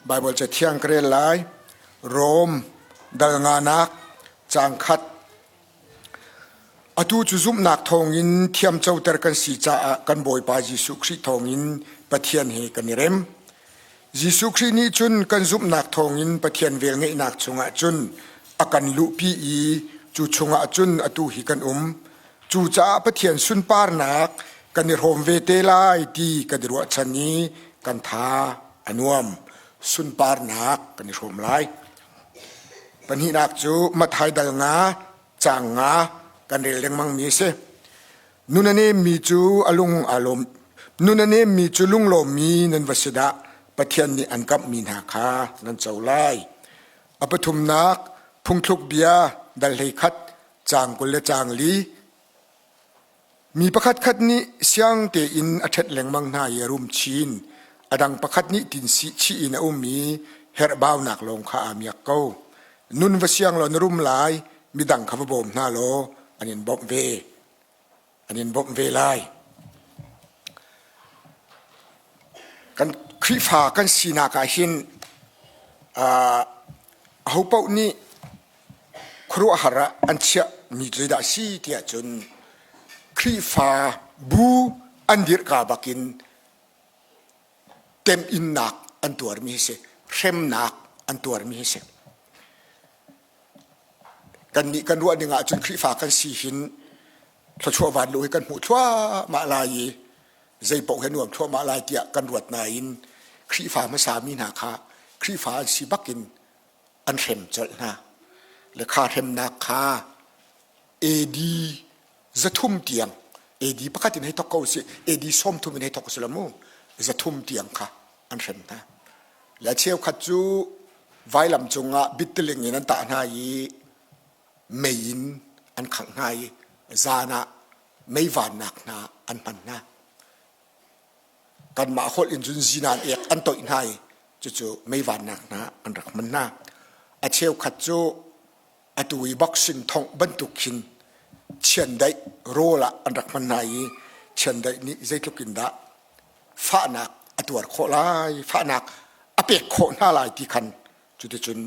Baibal Cathiang ka rel lai. Rom dal nganak caang khat. Atu cu zumhnak thawngin thiamcoter kan si caah kan Bawipa Jesuh Khrih thawngin Pathian he kan i rem. Jesuh Khrih nih cun kan zumhnak thawngin Pathian velngeihnak chungah cun a kan luhpi i cu chungah cun atu hi kan um. Cucaah Pathian sunparnak kan i hrawm ve te lai ti kan i ruahchan i kan tha a nuam. Sunparnak kan i hrawm lai. Pahnihnak cu Matthai dal nga caang nga kan rel lengmangmi a si. Nun a nemmi cu a lung aa lawm. Nun a nemmi cu lunglawmmi nan va si dah Pathian nih an kamhmi hna kha nan co lai. A pathumnak phungthluk bia dal 11 caang 20 le caang li. Mi pakhatkhat nih siang tein a ṭhet lengmang hna i a rum chin. A dang pakhat nih tinsih chih in a um i herhbaunak lawng kha aa miak ko. Nun va siang law na rum lai, midang kha va bawm hna law an in bawmh ve. An in bawmh ve lai. Kan Khrihfa kan sinak ah hin uh, ahopaoh nih khuaruahhar ah an chiahmi zeidah a si tiah cun Khrihfa bu an dirhka bakin temhinnak an tuarmi hi si, hremnak an tuarmi hi si. Kannih kan ruah ning ahcun Khrihfa kan si hin thluachuah vanlu hi kan hmuh thluahmah lai i zei paoh he nuam thluahmah lai tiah kan ruat nain Khrihfa hmasa mi hna kha Khrihfa an si bakin an hrem colh hna. Le kha hremnak kha AD 300 tiang AD pakhat in hei thok ko si AD 30 in hei thok si lo mu 300 tiang kha an hrem hna. Le cheukhat cu vailam cungah bittiling in an tah hna i mei in an khangh hna i zan ah mei vannak hna an hman hna. Kanmah holh in cun zinan ek an toih hna i cucu mei vannak hna an rak hman hna. A cheukhat cu atu i boxing thongh bantuk khin chiandeih rawl ah an rak hman hna i chiandeih nih zeitluk in dah fahnak a tuar khawh lai, fahnak a pek khawh hna lai ti khan cuticun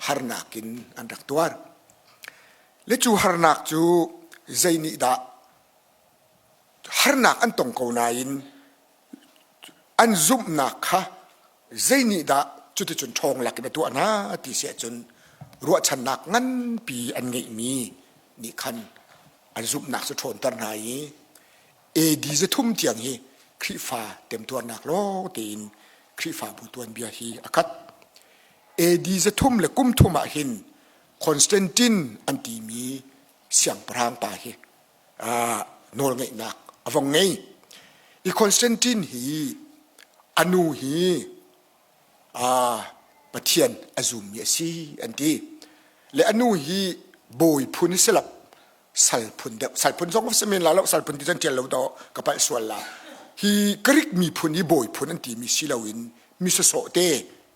harnak in an rak tuar. Le cu harnak cu zei nih dah harnak an tong ko nain an zumhnak kha zei nih dah cuticun ṭhawng lakin a tuah hna ti si ahcun ruahchannak nganpi an ngeihmi nih khan an zumhnak cu ṭhawnter hna i AD 300 tiang hi Khrihfa temtuarnak lawng tein Khrihfabu tuanbia hi a khat. AD 303 ah hin Constantine an timi siangpahrang pa hi nawlngeihnak a vong ngei. I Constantine hi a nu hi Pathian a zummi a si an ti. Le a nu hi bawi phun si lo, sal phun deuh. Sal phun zong si men la lo, sal phun ti cun ṭial lo dawh ka palh sual la. Hi Greek miphun i bawi phun an timi si loin mi sawsawh te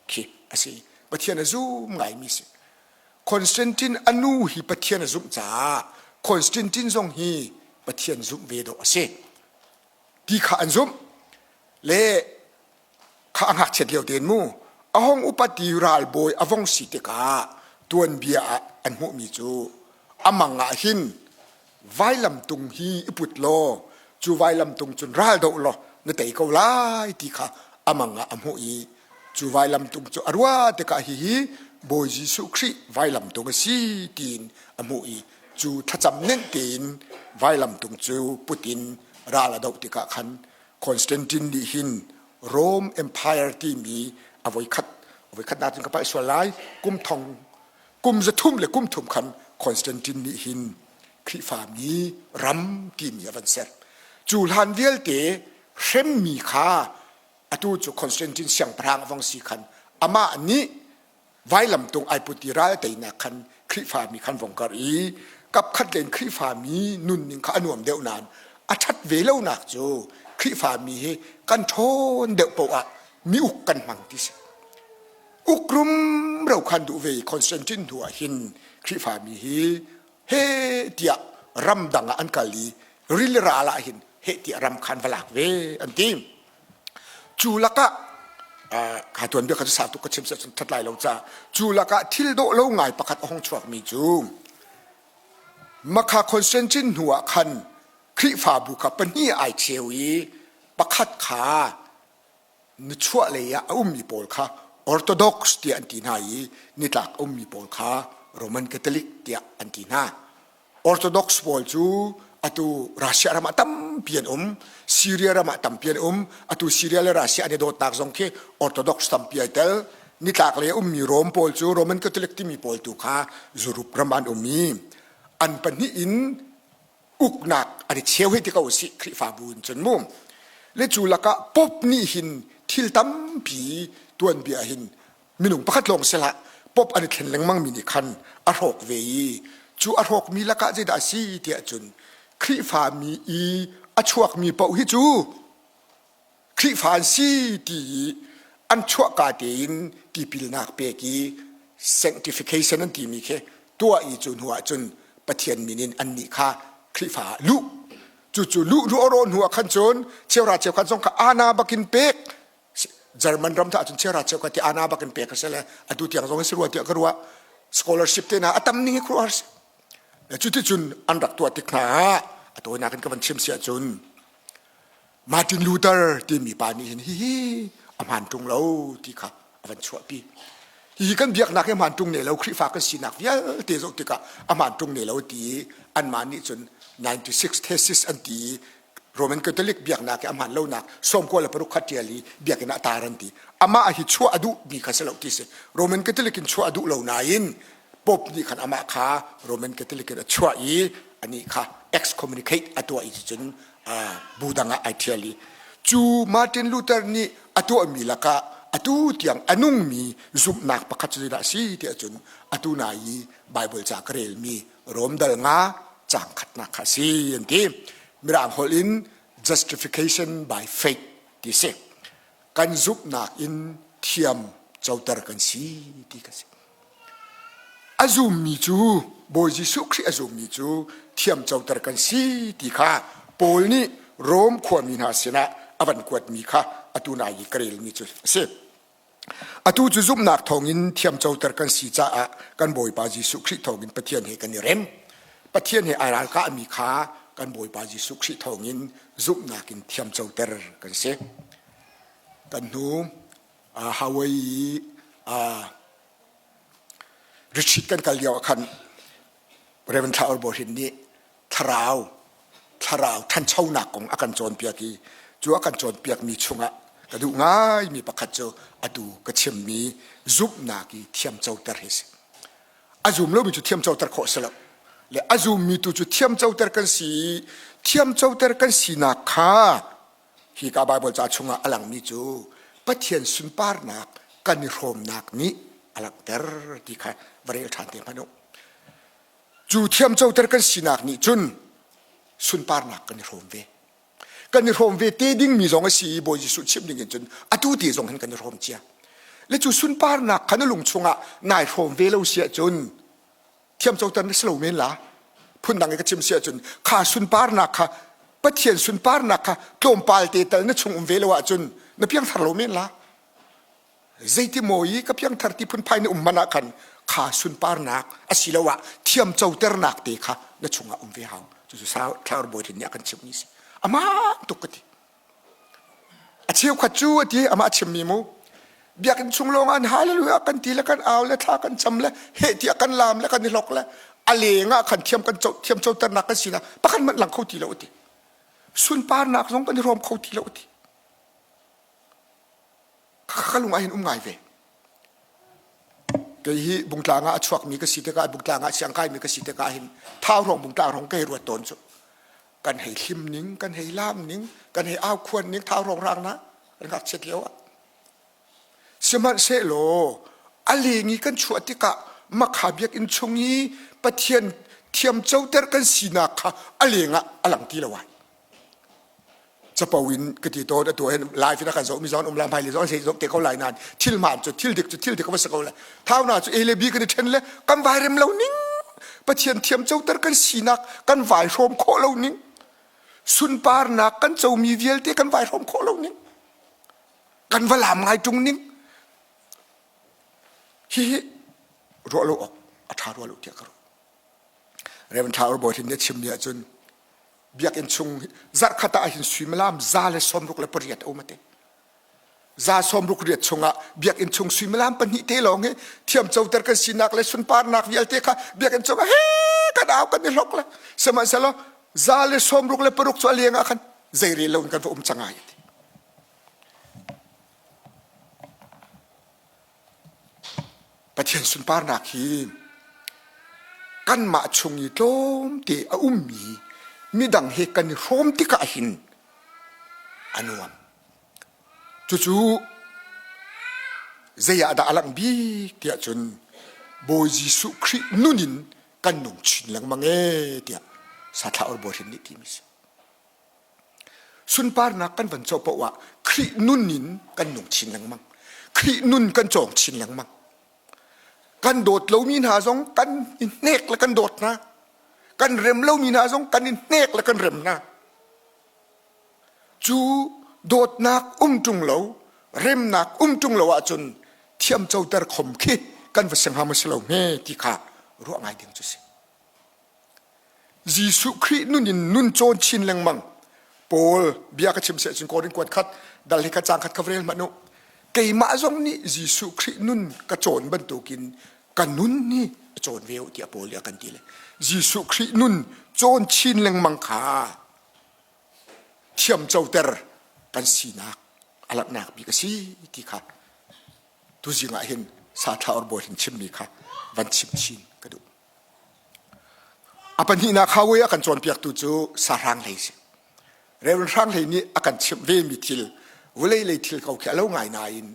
khi a si. Pathian a zum ngaimi si. Constantine a nu hi Pathian a zumh caah Constantine zong hi Pathian zumh ve dawh a si ti kha an zumh le kha a ngakchiat lio tein mu a hong upat i ralbawi a vong si tikah tuanbia ah an hmuhmi cu a mang ah hin vailamtung hi i put law cu vailamtung cun ral doh law na tei ko lai ti kha a mang ah a hmuh i cu vailamtung cu a ruah tikah hihi Bawi Jesuh Khrih vailamtung a si tiin a hmuh i cu thlacam nenh tein vailamtung cu put in ral a doh tikah khan Constantine nih hin Rome Empire timi a voikhat a voikhat nakin ka palh sual lai kum thong kum zathum le kum thum khan Constantine nih hin Khrihfami ram timi a van ser cu hlan vialte hremmi kha atu cu Constantine siangpahrang a vong si khan amah nih vailamtung ai put i ral teinak khan Khrihfami khan vong kar i kapkhat len Khrihfami nunning kha a nuam deuh nain a ṭhat ve lonak cu Khrihfami hi kan ṭhawn deuh paoh ah mi uk kan hmang ti si. Uk rumro khan duh ve i Constantine hnu ah hin Khrihfami hi he tiah ramdang ah an kal i rili ral ah hin heh tiah ram khan va lak ve an ti. Cu lakah Kha tuanbia kha cu sau tuk ka chim seh cun ṭhat lai lo caah cu lakah thil dawh lo ngai pakhat a hung chuakmi cu Makha Constantine hnu ah khan Khrihfabu kha pahnih ai cheu i pakhat kha nichuahlei ah a ummi pawl kha Orthodox tiah an ti hna i nitlak a ummi pawl kha Roman Catholic tiah an ti hna. Orthodox pawl cu atu Russia ram ah tampi an um, Syria ram ah tampi an um, atu Syria le Russia an i dawtnak zong khi Orthodox tampi ai tel. Nitlak lei a ummi Rome pawl cu Roman Catholic timi pawl tu kha Europe ram ah an um i an pahnih in uknak an i cheu hei ti ko usih Khrihfabu in cun mu. Le cu lakah Pope nih hin thil tampi tuanbia hin minung pakhat lawng si hlah pop an i thlen lengmang mi nih khan a hrawk ve i cu a hrawkmi lakah zeidah a si tiah cun Khrihfa mi i a chuakmi paoh hi cu Khrihfa an si ti i an chuahka tein tipilnak pek i sanctification an timi khi tuah i cu hnu ah cun Pathian min in annih kha Khrihfa ah luh cucu luh ruah hnu ah khan cun cheura cheukhat zong kha ana bakin pek German ram ta ahcun chiara cheu ka ti ana bak in pek a si le atu tiang zong in si rua tiah ka ruah scholarship te na a tam ning hi khuaruahhar si cuti cun an rak tuah tik hna ah a tawinak in ka van chim si ahcun Martin Luther timi pa nih hin hihi a hmaan ṭung lo ti kha a van chuahpi hihi kan biaknak hi a hmaan ṭung ne lo Khrihfa kan sinak vialte zoh tikah a hmaan ṭung ne lo ti anmah nih cun 96 thesis an ti i Roman Catholic biaknak i a hmaan lonak 96 kha ṭial i biakinn ah tar an ti. Amah hi chuah a duhmi kha si lo ti si. Roman Catholic in chuah a duh lo nain Pope nih khan amah kha Roman Catholic in a chuah i anih kha excommunicate a tuah i cun bu dang ah ai ṭhial i cu Martin Luther nih a tuahmi lakah atu tiang a nungmi zumhnak pakhat cu zeidah a si tiah cun atu nai i Bible ca ka relmi Rom dal nga caang khatnak kha a si an ti. Mirang holh in justification by faith ti si. Kan zumhnak in thiam coter kan si ti ka si. A zummi cu Bawi Jesuh Khrih a zummi cu thiam coter kan si ti kha Paul nih Rom khuami hna sinah a van kuatmi kha atu nai i ka relmi cu a si. Atu cu zumhnak thawngin thiamcoter kan si caah kan Bawipa Jesuh Khrih thawngin Pathian he kan i rem. Pathian he ai ralkahmi kha kan Bawipa Jesuh Khrih thawngin zumhnak in thiamcoter kan si. Kan hnu Hawaii retreat kan kal lio ah khan Reverend Thla Or Bohin nih thlarau thlarau thanchonak kong a kan cawnpiak i cu a kan cawnpiakmi chungah ka duh ngaimi pakhat cu atu ka chimmi zumhnak i thiamcoter hi si. A zum lomi cu thiamcoter khawh si lo. Le a zummi tu cu thiamcoter kan si i thiamcoter kan sinak kha hika Baibal ca chungah a langmi cu Pathian sunparnak kan i hrawmnak nih a langhter ti kha va rel ṭhan te hmanh u. Cu thiamcoter kan sinak nih cun sunparnak kan i hrawm ve. Kan i hrawm ve te dingmi zong a si i Bawi Jesuh chim ding in cun atu te zong hin kan i hrawm cia. Le cu sunparnak kha na lung chungah nai hrawm ve lo si ahcun thiamcoter na si lo men la. Phundang i ka chim si ahcun kha sunparnak kha Pathian sunparnak kha tlawmpal te tal na chung um ve lo ahcun na piangthar lo men la. Zeiti maw i ka piangthar ti phunphai na um man ah khan kha sunparnak asiloah thiamcoternak te kha na chungah um ve hau. Cucu Thlarau Bawi nih a kan chimhmi si. Amah tuk ka ti. A cheukhat cu a ti amah chimmi mu biakinn chung lawng an hallelujah kan ti le kan au le thla kan cam le heh tiah kan laam le kan i hlok le a leng ah khan thiam kan thiamcoternak kan sinak pakhat hmanh lang kho ti lo a ti. Sunparnak zong kan i hrawm kho ti lo a ti. Ka lung ah hin um ngai ve. Kei hi bungtlang ah a chuakmi ka si tikah bungtlang ah siang kaimi ka si tikah hin thau hrawng bungtlang hrawng ka hei ruat tawn cu. Kan hei hlim ning, kan hei laam ning, kan hei au khuan ning thau hrawng rang na kan ngakchiat lio ah. Sihmanhsehlaw a leng i kan chuah tikah makha biakinn chung i Pathian thiamcoter kan sinak kha a leng ah a lang ti lo ai. Capo in ka ti tawn atu hin live in a kan zohmi zong an um lai hmailei zong an sei te ko lai nain thil hmaan cu thil dik cu thil dik a va si ko lai thau na cu A le B kan i ṭhen le kan vai rem lo ning Pathian thiam coter kan sinak kan vai hrawm khawh lo ning sunparnak kan comi vialte kan vai hrawm khawh lo ning. Kan va laam ngai ṭung ning. Hihi ruah lo awk a ṭha rua lo tiah ka ruah. Reverend Thla Ur Bawi Hrin nih a chimmi ahcun biakinn chung zarhkhat ah hin suimilam 168 a um a ti. 168 chungah biakinn chung suimilam pahnih te lawng hi thiamcoter kan sinak le sunparnak vialte kha biakinn chungah he kan au kan i hlok le sihmanhsehlaw 166 cu a leng ah khan zeirel lo in kan va um cang ai ti. Pathian sunparnak hi kanmah chung i tlawmte a ummi midang he kan i hrawm tikah hin a nuam. Cucu zei ah dah a langh bik tiah cun Bawi Jesuh Khrih nun in kan nung chin lengmang ee tiah Sathlah or Bawi Hrin nih timi si. Sunparnak kan van co paoh ah Khrih nun in kan nung chin lengmang. Khrih nun kan cawng chin lengmang. Kan dawt lomi hna zong kan i hnek le kan dawt hna. Kan rem lomi hna zong kan i hnek le kan rem hna. Cu dawtnak um ṭung lo, remnak um ṭung lo ahcun thiamcoter khom khi kan va si hnga maw si lo hme ti kha ruah ngai ding cu si. Jesuh Khrih nun in nun cawn chin lengmang. Paul bia ka chim seh cun Korin kuat khat dal hi kha cang khat ka rel hmanh u. Keimah zong nih Jesuh Khrih nun ka cawn bantukin ka nun hi a cawn ve u tiah Paul nih a kan ti le. Jesuh Khrih nun cawn chin lengmang kha thiamcoter kan sinak a langhnak bik a si ti kha tuzing ah hin sa thla or bawi hin chimmi kha van chim chin ka duh. A pahnihnak highway a kan cawnpiaktu cu sahrang hlei si. Reverend Hrang Hlei nih a kan chimh vemi thil, vawlei lei thil ko khi a lo ngai nain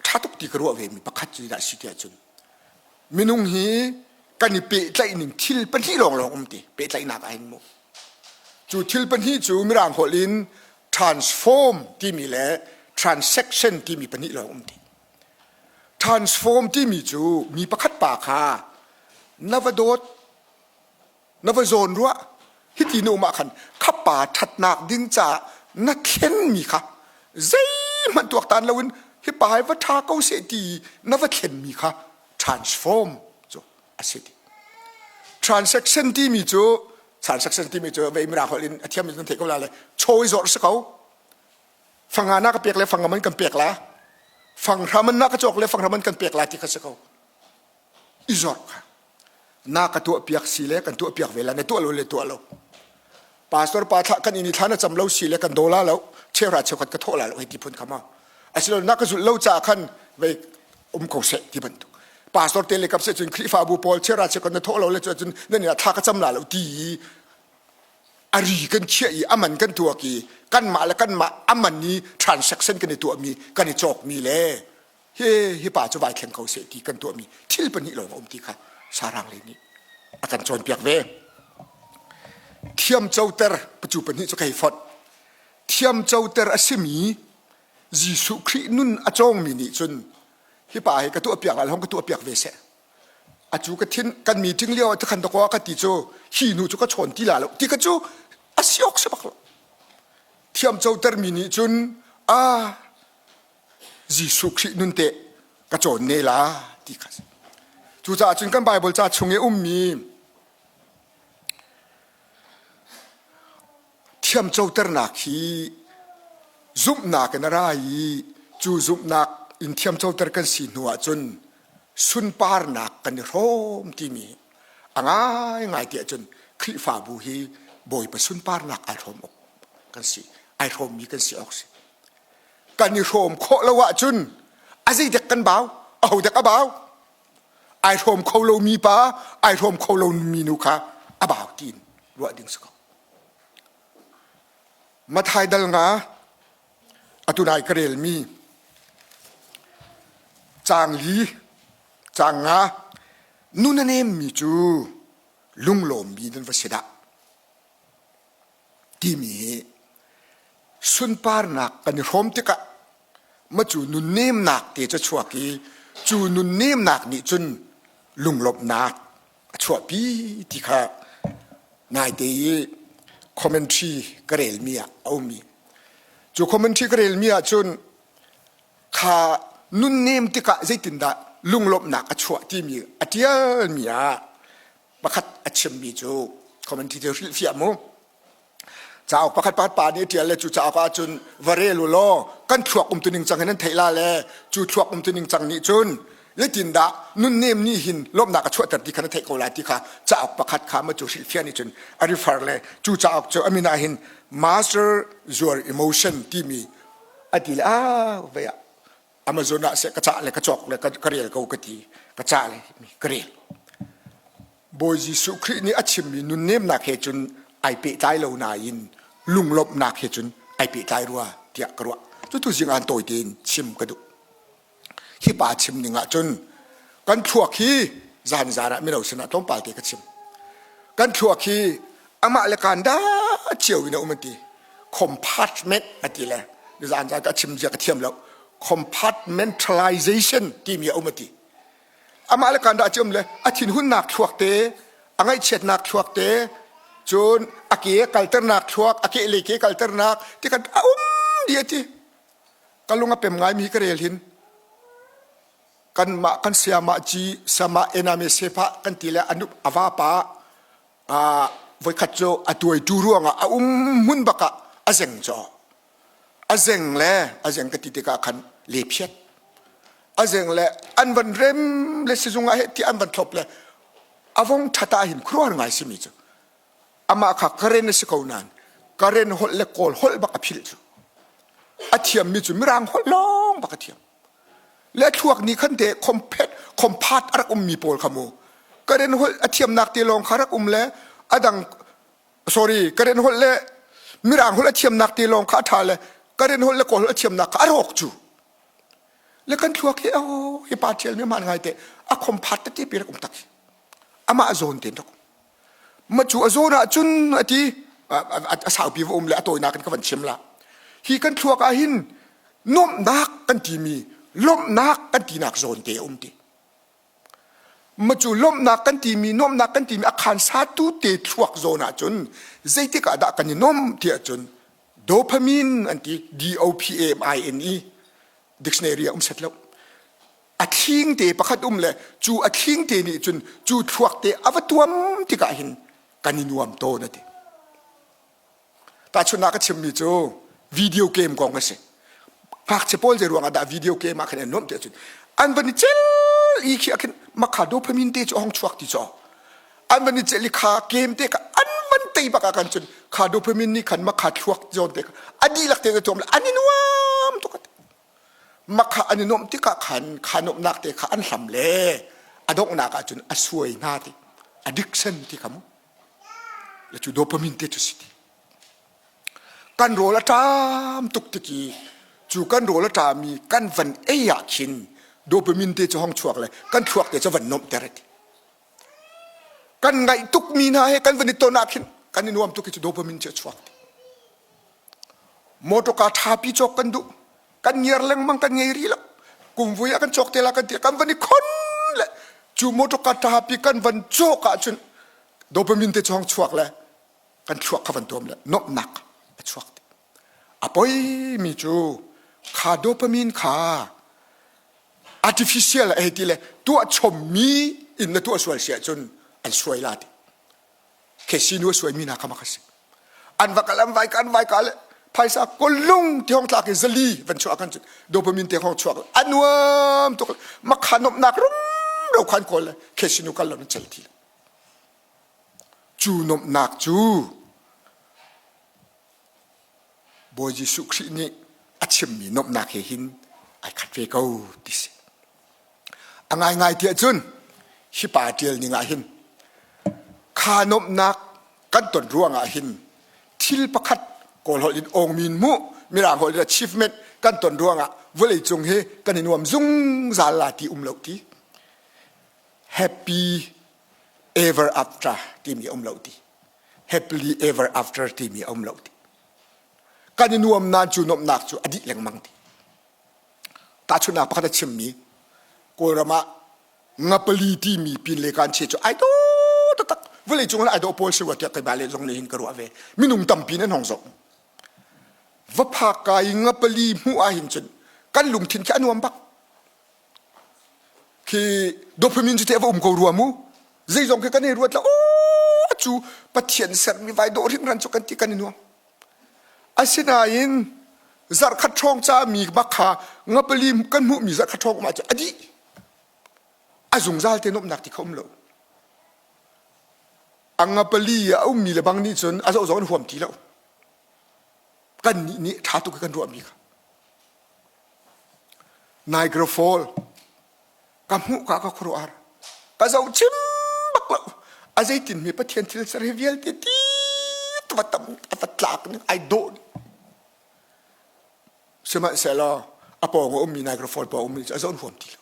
ṭha tuk ti ka ruah vemi pakhat cu dah si tiah cun minung hi kan i pehtlaih ning thil pahnih lawnglawng um ti pehtlaihnak ah hin mu. Cu thil pahnih cu mirang holh in transform timi le transaction timi pahnih lawng um ti. Transform timi cu mi pakhat pa kha na va dawt, na va zawn ruah, hiti na um ah khan kha pa ṭhatnak ding caah na thlenmi kha zeihmanh tuaktan loin hi pa hi va ṭha ko seh ti na va thlenmi kha transform cu a si ti. Transaction timi cu transaction timi cu vei mirang holh in a thiam in nan theih ko la le chaw i zawrh si ko. Fanga na ka pek le fanga man kan pek la fanghra man na ka cawk le fanghra man kan pek la ti kha si ko i zawrh kha na ka tuah piak si le kan tuah piak ve la na tuah lo le tuah lo pastor pa thla kan in i thla na cam lo si le kan do la lo cheuhra cheukhat ka thawh la lo hei ti phun kha ma asilo na ka zulh lo ca khan vei um ko seh ti bantuk pastor te le kap se cun khrihfabu pawl cheuhra cheukhat na thawh lo le cun nan ina thla ka cam la lo ti a ri kan chiah i a man kan tuak i kanmah le kanmah a man i transaction kan i tuahmi kan i cawkmi le hi hi pa cu vai thleng ko seh ti kan tuahmi thil pahnih lawng a um ti kha sarang lei nih a kan cawnpiak ve thiamcoter pacu pahnih cu kai fonh thiamcoter a simi Jesuh Khrih nun a cawngmi nih cun hi pa hi ka tuahpiak lai hong ka tuahpiak ve seh Acu ka thin kan meeting lio ah khan dakaw ka ti cu hi nu cu ka chawn ti la lo ti ka cu a si awk si bak lo. Thiam coter mi nih cun a Jesuh Khrih nun te ka cawn ne la ti kha si. Cucaah cun kan Bible ca chung i ummi Thiamcoternak hi zumhnak in a ra i cu zumhnak in thiamcoter kan si hnu ahcun sunparnak kan i hrawm timi a ngaingai ti ahcun Khrihfabu hi Bawipa sunparnak ai hrawm awk kan si ai hrawmmi kan si awk si. Kan i hrawm khawh lo ahcun a zeidek kan bau ahodek a bau ai hrawm kho lomi pa ai hrawm kho lomi nu kha a bau tiin ruah ding si ko. Mathai dal nga atu nai ka relmi caang li caang nga nun a nemmi cu lunglawmmi nan va si dah timi hi sunparnak kan i hrawm tikah ma cu nunnemnak te cu chuak i cu nunnemnak nih cun lunglawmhnak a chuahpi ti kha naite i commentary ka relmi ah a ummi. Cu commentary ka relmi ahcun kha nunnem tikah zeitindah lunglawmhnak a chuah timi a ṭialmi ah pakhat a chimmi cu commentary cu hrilhfiah mu. Cauk pakhat pakhat pa nih a ṭial le cu cauk ahcun va rel u law kan thluak umtuning cang hin an theih la le cu thluak umtuning cang nih cun zeitindah nunnem nih hin lawmhnak a chuahter ti kha na theih ko lai ti kha cauk pakhat kha ma cu hrilhfiah nih cun a refer le cu cauk cu a min ah hin Master Your Emotion timi a ti le ah vei ah Amazon ah seh ka cah le ka cawk le ka rel ko ka ti ka cah le ka rel Bawi Jesuh Khrih nih a chimmi nunnemnak he cun ai pehtlai lo nain lunglawmhnak he cun ai pehtlai rua tiah ka ruah. Cutu zing aan tawi tein chim ka duh. Hi pa chim ning ah cun kan thluak hi zan zan ah mino sinah tlawmpal te ka chim. Kan thluak hi amah le kaan dah cio in a um an ti. Compartment a ti le zan zan ka chim zia ka thiam lo. Compartmentalization timi a um a ti. Amah le kaan dah cu um le a thinhunnak thluak te, a ngaihchiatnak thluak te, cun a ke kalternak thluak, a ke le ke kalternak ti kan a um dih a ti. Ka lung a pem ngaimi ka rel hin kanmah kan sayamah ci sama ename sefa kan ti le anup a vapa voikhat cu a tuaitu ruangah a um hmun bak ah a zeng caw a zeng le a zeng ka ti tikah khan lephiat a zeng le an van rem le sizung ah he ti an van thlop le a vong thata hin khuaruahhar ngai simi cu amah kha Karen a si ko nain Karen holh le Kawl holh bak a philh cu a thiammi cu Mirang holh lawng bak a thiam le thluak nih khan te khomphet khomphat a rak ummi pawl kha mu Karen holh a thiamnak te lawng kha rak um le a dang sorry Karen holh le Mirang holh a thiamnak te lawng kha a ṭha le Karen holh le Kawl holh a thiamnak kha a rawk cu le kan thluak hi oh hi pa ṭial mi hmaan ngai te a khomphat tete pi rak um tak hi amah zawn tein rak um Ma cu a zawn ah cun a ti a saupi va um le a tawinak in ka van chim la. Hi kan thluak ah hin nuamhnak kan timi lawmhnak kan tinak zawn te a um ti. Ma cu lawmhnak kan timi nuamhnak kan timi a khan satu te thluak zawn ah cun zeitik ah dah kan i nuam ti ahcun dopamine an ti D O P A M I N E dictionary ah um set lo. A thling te pakhat um le cu a thling te nih cun cu thluak te a va tuam tikah hin kan i nuam tawn a ti. Tahchunhnak ka chimmi cu video game kong a si. Ngakchia pawl zei ruangah dah video game ah khan an nuamh ti ahcun an van i cel i khi ah khin makha dopamine te cu a hong chuak ti caw. An van i cel i kha game te kha an van tei bak ah khan cun kha dopamine nih khan makha thluak zawn te kha a dihlak te na tuam le an i nuam tuk a ti. Makha an i nuamh tikah khan kha nuamhnak te kha an hlam le a donghnak ah cun a suai hna ti addiction ti kha mu le cu dopamine te cu si ti kan rawl a ṭam tuk tik i cu kan rawl a ṭami kan van ei ah khin dopamine te cu hong chuak le kan thluak te cu van nuamhter ti kan ngaih tukmi hna he kan van i ton ah khin kan i nuam tuk i cu dopamine cu a chuak ti Mawṭawka ṭhapi cawk kan duh. Kan ngiar lengmang kan ngei rih lo. Kumvui ah kan cawk te la kan ti kan van i khon le cu mawṭawka ṭhapi kan van cawk ahcun dopamine te chong chuak le kan thluak kha van tuam le nuamhnak a chuak te. A poimi cu kha dopamine kha artificial a hei ti le tuah chommi in na tuah sual si ahcun an suai la ti. Khesi nu a suaimi hna kha mak a si. An va kal an vai ka an vai ka le phaisa kolung ti hong tlak i zali van chuah kan cun dopamine te hong chuak a nuam tuk makha nomnak rum ro khan kawl le khesi nu kal lo nan chel ti cu nomnak cu Bawi Jesuh Khrih nih a chimmi nomhnak he hin ai khat ve ko ti si. A ngaingai tiah cun hi pa ṭial ning ah hin kha nomhnak kan ton ruangah hin thil pakhat Kawl holh in awngmin mu Mirang holh in achievement kan ton ruangah vawleicung hi kan i nuam zungzal la ti um lo ti happy ever after timi um lo ti happily ever after timi a um lo ti kan i nuam nain cu nuamhnak cu a dih lengmang ti tahchunhnak pakhat a chimmi kawlram ah ngapali timi pin le kan che cu ai dawh taktak vawlei cung ai dawh pawl si rua tiah keimah le zong nih hin ka ruah ve minung tampi nan hong zoh. Va phak ka i ngapali hmuh ahhin cun kan lungthin khi a nuam bak. Khi dopamine cu te a va um ko rua mu. Zeizong khi kan i ruat la aw cu Pathian sermi vai dawh hringhran cu kan ti kan i nuam. Asinain zarhkhat hrawng ca mi bak kha ngapali kan hmuhmi zarhkhat hrawng um ahcun a dih. A zungzal te nuamhnak ti kha um lo. A ngapali a ummi le bang nih cun a zoh zong an huam ti lo. Kannih nih ṭha tuk i kan ruahmi kha. Niagara Fall ka hmuh ka ka khuaruahhar. Ka zoh cim bak lo. A zeitin mi Pathian thil ser hi vialte ti va tam a va tlak ning ai dawh ning. Sihmanhsehlaw a pawng a ummi Niagara Fall pawng ummi cu a zoh an huam ti lo.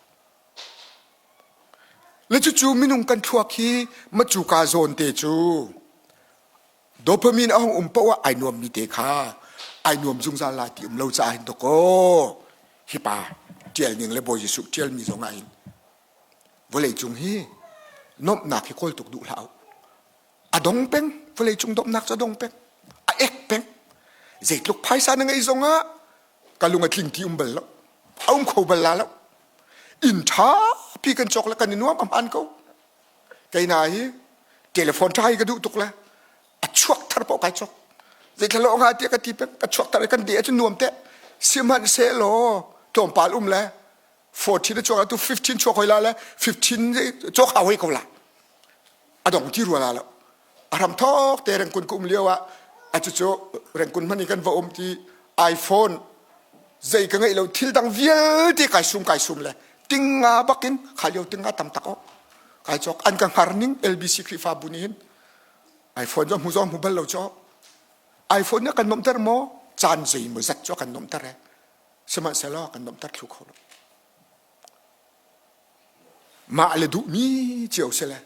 Le cucu minung kan thluak hi macuka zawn te cu dopamine a hung um paoh ah ai nuammi te kha ai nuam zungzal lai ti um lo caah hin dawkaw hi pa ṭial ning le Bawi Jesuh ṭialmi zong ah hin vawlei cung hi nuamhnak hi kawl tuk duh hlah u. A dong peng vawlei cung dawmnak cu a dong peng a ek peng zeitluk phaisa na ngeih zong ah ka lung a tling ti um bal lo a um kho bal la lo inn ṭha pi kan cawk le kan i nuam a hmaan ko kei na hi telephone ṭha hi ka duh tuk le a chuak thar paoh kai cawk zeithla hnga tiah ka ti peng ka chuak thar kan de ahcun nuam teh sihmanhsehlaw tlawmpal um le 14 a chuak atu 15 chuak hoi la le 15 cawk hau hoi ko la a dong ti rua la lo a hram thok te rengkun ka um lio ah a cucu rengkun hman i kan va um ti iPhone zei ka ngeih lo thil dang vialte kai sum kai sum le tinga bakin kha lio tinga tam tak ok kai cawk an ka hngar ning LBC Khrihfabu nih hin iPhone cu hmu zong hmu bal lo cu iPhone nih kan nomter maw caan zei maw zat cu kan nomter he sihmanhsehlaw kan nomter thlu kho lo Mah le duhmi cio si le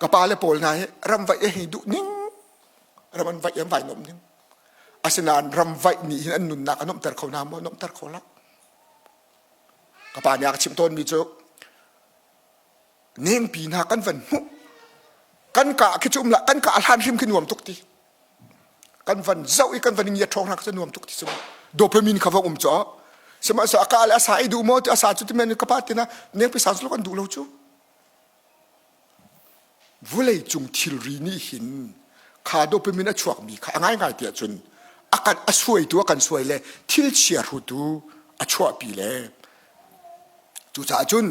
ka pa le pawl hna hi ramvaih a hei duh ning ram an vaih an vai nuamh ning asinain ramvaih nih hin an nunnak a nuamhter kho hna maw nuamhter kho hlah ka pa nih a ka chimh tawnmi cu nengpi hna kan van hmuh kan kah khi cu um lah kan kah hlan hrim khi nuam tuk ti kan van zoh i kan van ngiat ṭhawng hna kha nuam tuk ti si dopamine kha va um cu sihmanhsehlaw a ka le a sa i duh maw ti a sa cu ti men ka pa tina nengpi sa cu kan duh lo cu vulei cung thilri nih hin kha dopamine a chuakmi kha a ngaingai ti ahcun a kan a suaitu a kan suai le thil chia hrutu a chuahpi le cucaah cun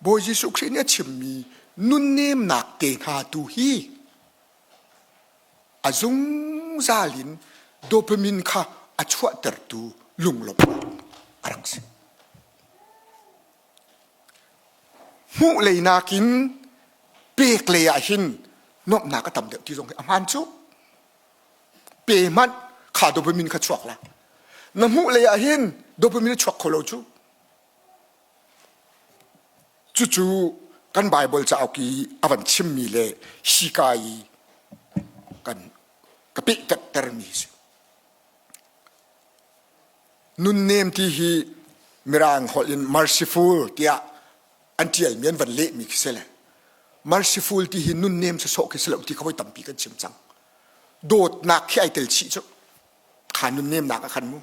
Bawi Jesuh Khrih nih a chimmi nunnemnak te hna tu hi A zungzal in dopamine kha a chuahtertu lunglawmhnak a rak si. Hmuh lei nakin pek lei ah hin nuamhnak a tam deuh ti zong hi a hmaan cu. Pe hmanh kha dopamine kha chuak la. Na hmuh lei ah hin dopamine a chuak kho lo cu. Cucu kan Baibal cauk i a van chimmi le hika i kan ka pehtermi a si. Nunnem ti hi Mirang holh in merciful tiah an ṭialmi an van lehmi khi si le merciful ti hi nunnem sawsawh khi si lo ti kha voi tampi kan chim cang. Dawtnak khi ai tel chih cu. Kha nunnemnak ah khan mu.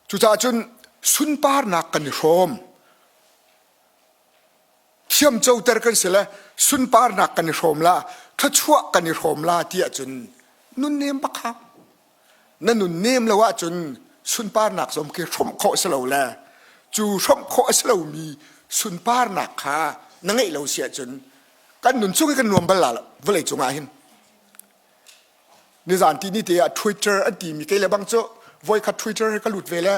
Cucaah cun sunparnak kan i hrawm. Thiamcoter kan si le sunparnak kan i hrawm la, thluachuah kan i hrawm la ti ahcun nunnem bak hau. Na nunnem lo ahcun sunparnak zong khi hrawmh khawh si lo le cu hrawmh khawh a si lomi sunparnak kha na ngeih lo si ahcun kan nun chung hi kan nuam bal la lo vawlei cungah hin. Nizan ti ni te ah Twitter an timi kei le bang cu voikhat Twitter hi ka lut ve le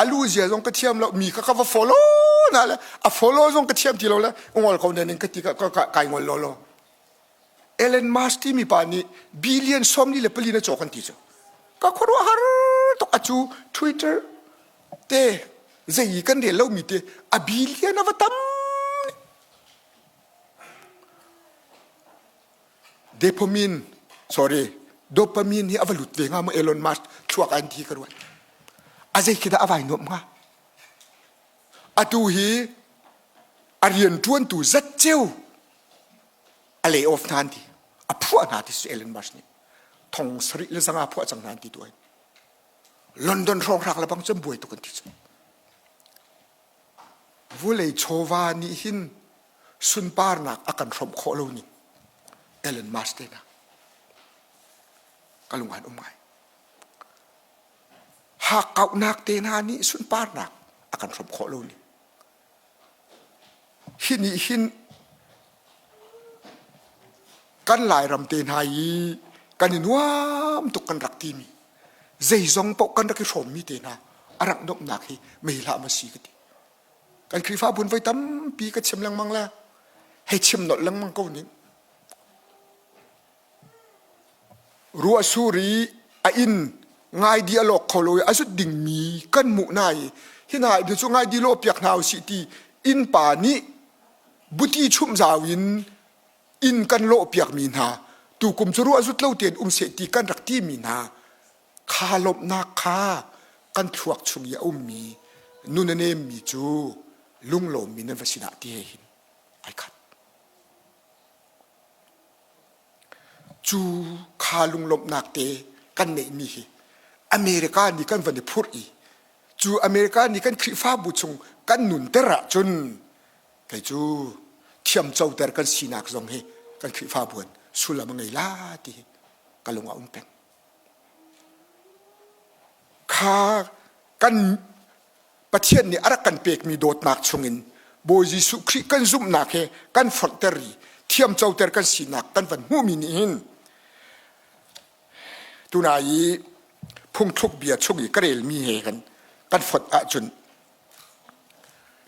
alu zia zong ka thiam lo mi kha ka va follow na le a follow zong ka thiam ti lo le ngol ko nen ka ti ka kai ngol lo lo Elon Musk timi pa nih billion 44 na cawk an ti cu ka khuaruahhar tuk a cu Twitter te zei kan rel lomi te a billion a va tam Dopamine, sorry, dopamine hi a va lut ve hnga maw Elon Musk thluak an ti ka ruat. A zei khi dah a vai nuamh hnga? Atu hi a rianṭuantu zatceo a lay off hna an ti. A phuah hna ti si Elon Musk nih. Thong sarih le zanga phuah cang hna an ti tu ai. London hrawnghrang le bang cun buai tuk an ti cu. Vulei chawva nih hin sunparnak a kan hrawmh khawh lo ning Elon Musk te hna ka lung an um ngai. Hakkauhnak te hna nih sunparnak a kan hrawmh khawh lo ning. Hi nih hin kan Lairam te hna i kan i nuam tuk kan rak timi zeizong paoh kan rak i hrawmmi te hna a rak nuamhnak hi mei hlah ma si ka ti. Kan Khrihfabu in voi tampi ka chim lengmang le hei chim nolh lengmang ko ning. Ruahsur i a inn ngaidi a lawk kho lo i a zut dingmi kan hmuh hna i hi hna hi cu ngaidi lawhpiak hna usih ti innpa nih buti chumh zau in inn kan lawhpiakmi hna tukum cu ruah zut lo tein um seh ti kan rak timi hna kha lawmhnak kha kan thluak chung i a ummi nun a nemmi cu lunglawmmi nan va si dah ti he hin ai khat. Cu kha lunglawmhnak te kan neihmi hi America nih kan van i phurh i cu America nih kan Khrihfabu chung kan nunter ahcun kei cu thiamcoter kan sinak zong hi kan Khrihfabu in sullam a ngei la ti hi ka lung a um peng. Kha kan Pathian nih a rak kan pekmi dawtnak chungin Bawi Jesuh Khrih kan zumhnak he kan fonhter i thiamcoter kan sinak kan van hmuhmi nih hin tuna i phungthluk bia chung i ka relmi he kan kan fonh ahcun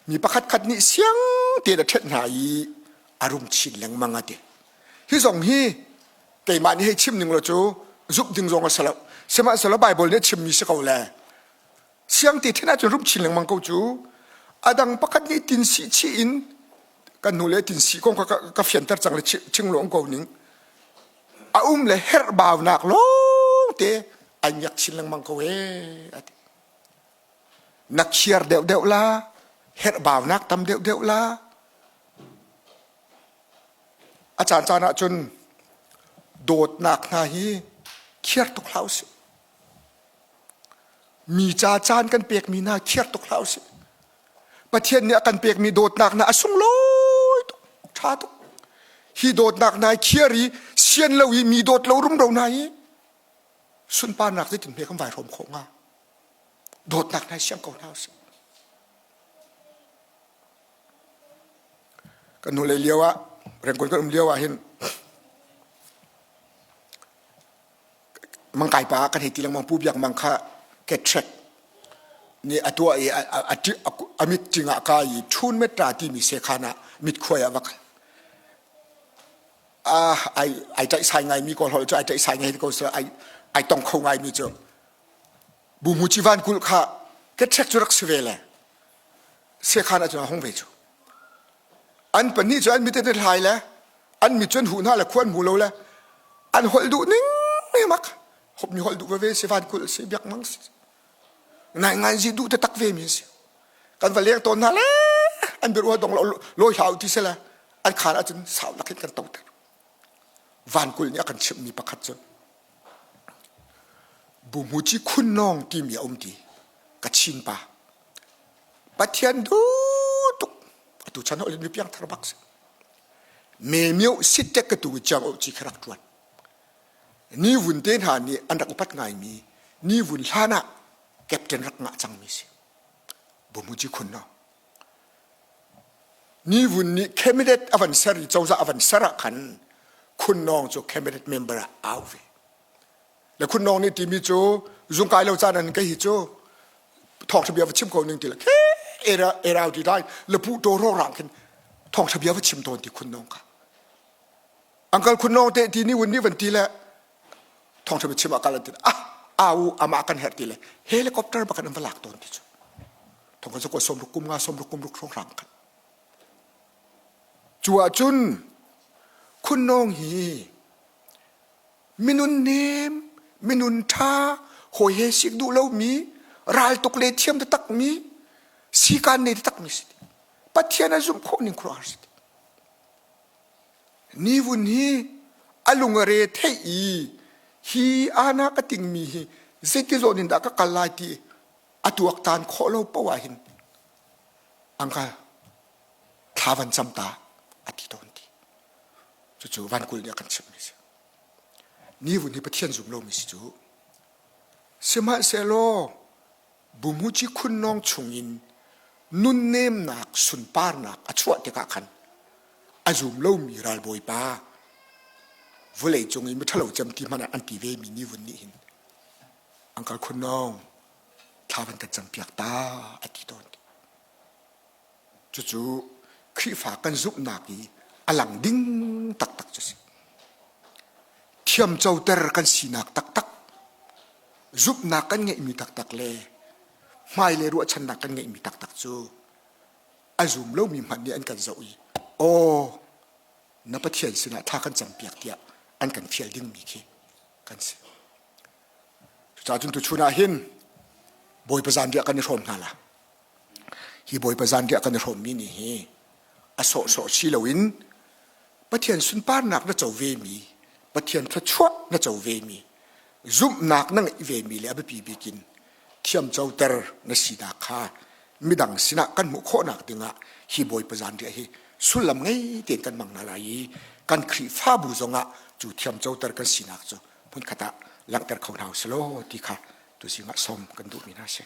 mi pakhat khat nih siang tein a ṭhenh hna i a rum chin lengmang a ti. Hi zong hi keimah nih hei chim ning law cu zumh ding zong a si lo. Sihmanhsehlaw Baibal nih a chimmi si ko le Siang ti then ahcun rum chin lengmang ko cu. A dang pakhat nih tin si chih in kan hnu le tin si kong ka, ka fianter cang le ching lawng ko ning. A um le herh baunak lawng te ai miak chin lengmang ko ee. Ati. Na khiar deuh deuh la, herh baunak tam deuh deuh la. A caan caan ahcun dawtnak hna hi khiar tuk hlah usih. Mi ca caan kan pekmi hna khiar tuk hlah usih. Pathian nih a kan pekmi dawtnak hna a sunglawi tuk, ṭha tuk. Hi dawtnak hna khiar i sian lo i mi dawt lo rumro hna hi sunparnak zeitin hme kan vai hrawm khawh hnga? Dawtnak hna siang ko hna usih. Kan hnulei lio ah, rengkun kan um lio ah hin Mangkai pa kan hei ti lengmang Pu Biak Mang kha cataract nih a tuah i a mit cing ah ka i Thun Metra timi sekhan ah mit khuai ah va kal. Ah ai ai ṭaih sai ngaimi kawl holh cu ai ṭaih sai ngai ko seh ai ai tong kho ngaimi cu Bu Mu Ci Van Kulh kha cataract cu rak si ve le sekhan ah cun a hung ve cu. An pahnih cu an mit an i hlai le an mit cu an huh hna le khua an hmu lo le an holh duh ning mak mi holh duh veve si van kulh si biak mang si nai ngai zi duh te tak ve mi si kan va leng tawn hna le an biaruah dong lawi hlau ti sela an khan ahcun sau lakin kan to ter van kulh nih a kan chimh mi pakhat cu buhmuci khun nawng timi a um ti ka chin pa Pathian duh tuk atu chan holh in mi piangthar bak si me mio sitek ka tu chiang o chi kha rak tuan ni vun te hna nih an rak upat ngaimi ni vun hlan ah captain rak ngah cangmi si bumuji khun no ni vun nih cabinet avan ser i cozah avan ser ah khan khun nong cu cabinet member ah au ve le khun nong nih timi cu zungkai lo caan an kai hi cu thawngṭha bia va chim ko ning ti le khe era erau ti lai le pu to ro rang khin thawngṭha bia va chim tawn ti khun nong kha uncle khun nong te ti ni un ni van ti le thawngṭha bia chim ah kal an ti ah au ama kan her ti le helicopter bakan an va lak tawn ti cu thong kan ko som ruk kum nga som ruk kum ruk hrong rang khan cu ah cun khun nong hi Minun nem, minun ṭha, hawi he sik duh lomi, raltuk le thiam taktakmi, sikaan nei taktakmi si. Pathian a zumh khawh ning khuaruahhar si. Nivun hi a lung a re theih i. Hi ana ka tingmi hi zeiti zawn in dah ka kal lai ti a tuaktan khawh lo poah ah hin angka thla van cam ta a ti tawn ti. Cucu van kul nih a kan chimhmi si. Ni vun hi Pathian zum lomi si cu. Sihmanhsehlaw Bumuci khunnawng chungin nunnemnak sunparnak a chuah tikah khan a zum lomi ralbawipa vawlei cung i miṭhalo cem ti hmanh ah an ti vemi ni vun nih hin Uncle Khunnawng thla van kan campiak ta a ti tawn. Cucu Khrihfa kan zumhnak i a lang ding taktak cu si. Thiamcoter kan sinak taktak, zumhnak kan ngeihmi taktak le hmailei ruahchannak kan ngeihmi taktak cu a zum lomi hmanh nih an kan zoh i aw na Pathian sinah thla kan campiak tiah an kan fial dingmi khi kan si. Cucaah cun tuchun ah hin Bawipa zanriah kan i hrawm hna la. Hi Bawipa zanriah kan i hrawmmi nih hi a sawhsawh si loin Pathian sunparnak na co vemi, Pathian thluachuah na co vemi, zumhnak na ngeih vemi le a biapi bik in thiamcoter na sinak kha midang sinah kan hmuh khawhnak dingah hi Bawipa zanriah hi sullam ngei tein kan hmang hna lai i kan Khrihfabu zongah cu thiamcoter kan sinak cu hmunkhat ah langhter kho hna usih law ti kha tuzing ah sawm kan duhmi hna a si.